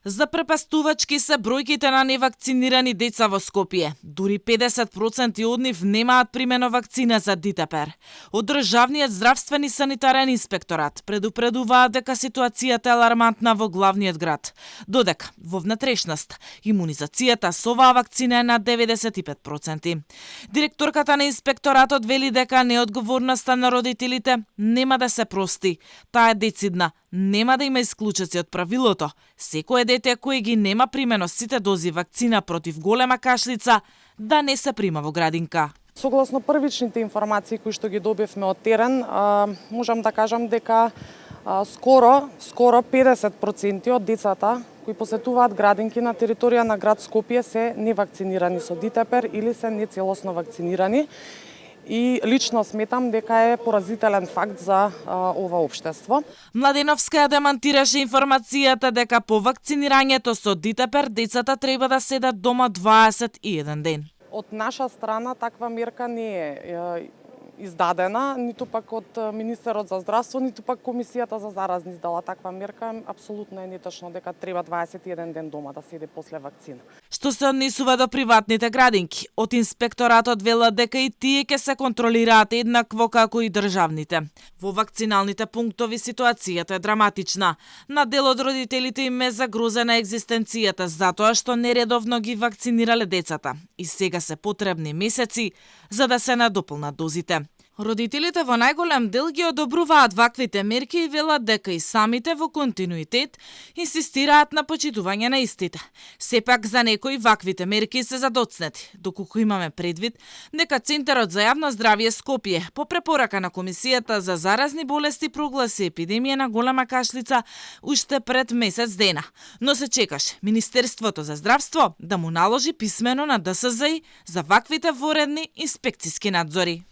Запрепастувачки се бројките на невакцинирани деца во Скопје. Дури 50% од нив немаат примено вакцина за дитепер. Од Државниот здравствен и санитарен инспекторат предупредуваат дека ситуацијата е алармантна во главниот град. Додека во внатрешност имунизацијата со оваа вакцина е на 95%. Директорката на инспекторатот вели дека неодговорноста на родителите нема да се прости. Таа е децидна. Нема да има исклучоци од правилото. Секое дете кој ги нема примено сите дози вакцина против голема кашлица да не се прима во градинка. Согласно првичните информации кои што ги добивме од терен, можам да кажам дека скоро 50% од децата кои посетуваат градинки на територија на град Скопје се невакцинирани со дитепер или се нецелосно вакцинирани. И лично сметам дека е поразителен факт за ова општество. Младеновска ја демантираше информацијата дека по вакцинирањето со дитепер децата треба да седат дома 21 ден. Од наша страна таква мерка не е издадена, ниту пак од Министерот за здравство, ниту пак Комисијата за заразни издала таква мерка. Апсолутно е неточно дека треба 21 ден дома да седе после вакцина. Што се однесува до приватните градинки, од инспекторатот велат дека и тие ќе се контролираат еднакво како и државните. Во вакциналните пунктови ситуацијата е драматична. На дел од родителите им е загрозена екзистенцијата затоа што нередовно ги вакцинирале децата и сега се потребни месеци за да се надополнат дозите. Родителите во најголем дел ги одобруваат ваквите мерки и велат дека и самите во континуитет инсистираат на почитување на истите. Сепак за некои ваквите мерки се задоцнети, доколку имаме предвид дека Центарот за јавно здравје Скопје по препорака на Комисијата за заразни болести прогласи епидемија на голема кашлица уште пред месец дена. Но се чекаше Министерството за здравство да му наложи писмено на ДСЗ за ваквите воредни инспекциски надзори.